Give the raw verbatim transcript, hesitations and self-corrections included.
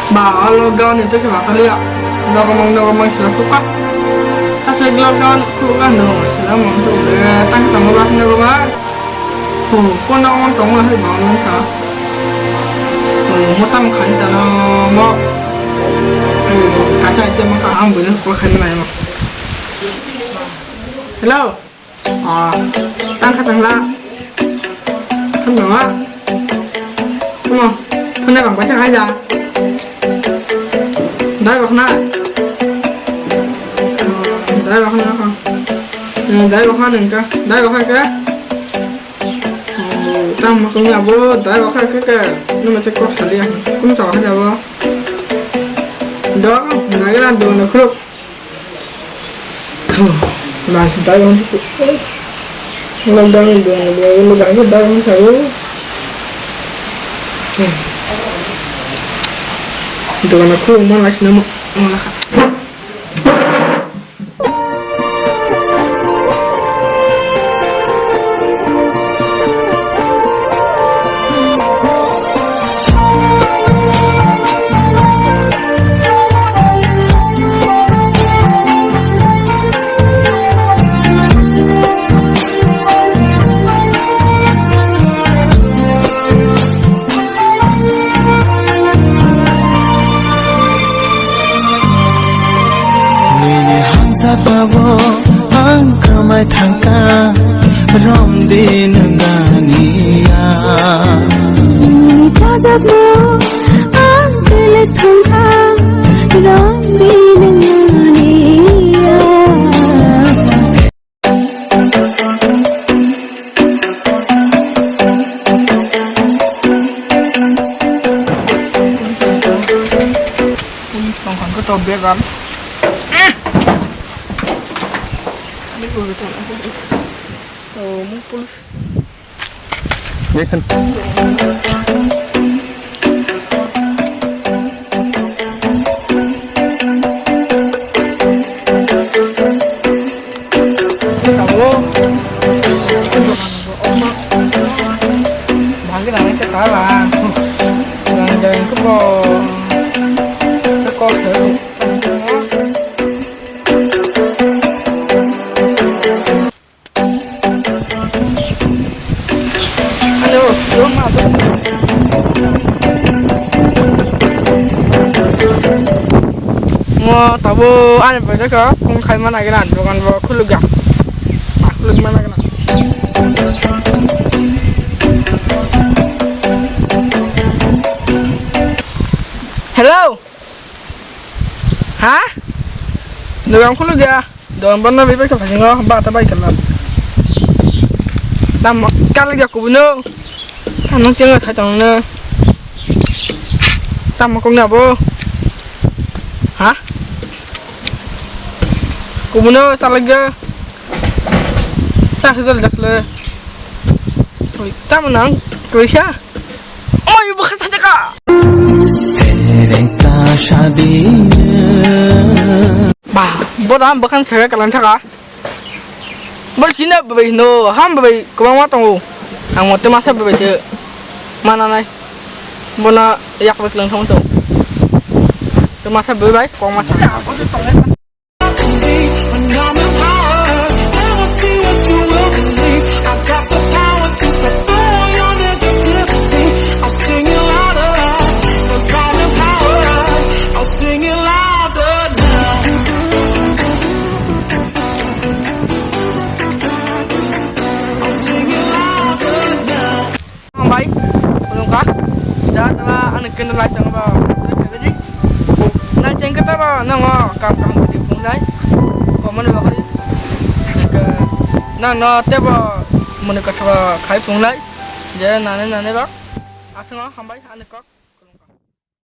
Ba, o lockdown ni to se ba kaliya. Dogo mong, dogo mong sila suka. Kasa lockdown kuka no sila mong to le tang tang ba no ba. Ho, kono mong tong la hai ba mong ka. Ho, mo tam khan ta no mo. Eh, kasa ite mo ka ang bu ko khan na mo. Hello. Ah, tang kha tang la. Tang tang la. Tamo, phone bang bacha kha ja. Dai bak na. Dai bak na kha. Hmm, dai bak na nang ka. Dai bak ka. Hmm, tamo kung ya bo, dai bak ka ka. Numa te ko sali ya. Kum sa kha ja bo. Dok, na ga do na khuluk. Mas dai hon. Lockdown ni dong, lockdown ni dai hon sabu. Dogan khuluk ma lasi namo. Nini hamsakao ang kwmai thangkha, romdi nwng aniya. Nini kajakno ang kele thangkha, romdi nwng aniya. Police tongkha khe to begal. Police bo begal. Oh, mo police. Ye khan. Bagi nang ke kalah. Yang jangan ke bo. Ke kok ke. Hello, yo ma bo. Mo tabo ani bai kha phone khai mana gana dogan bo khuluk ga. Khuluk mana gana. Hello. Ha? Dogan khuluk ga. Don bono bai bai kha phasingo, ba ta bai kha la. Tam kal ga kubuno. Tam nang chenga thai tong na. Tam kong na bo. Ha? Kubuno ta lag ga. Ta khajal dak le. Oi, tam nang, kuisa. Omo, ibu kha thajaka. Ba, bo ram bwkhang saga kalan thaka. Bo kina bai no, ham bai kwbangma tongo. Ang mo te masa bai se mana nai. Bona yak bai klang thang to. Te masa bai bai kwbangma thang. Hambai, khulumkha. Da tama ani kenda lai tong ba. Nang jeng kata ba nang o kam kam di phung nai. Komon ba khari. Nang no te ba muni kata ba khai phung nai. Je nane nane ba. Asung hambai ani kok.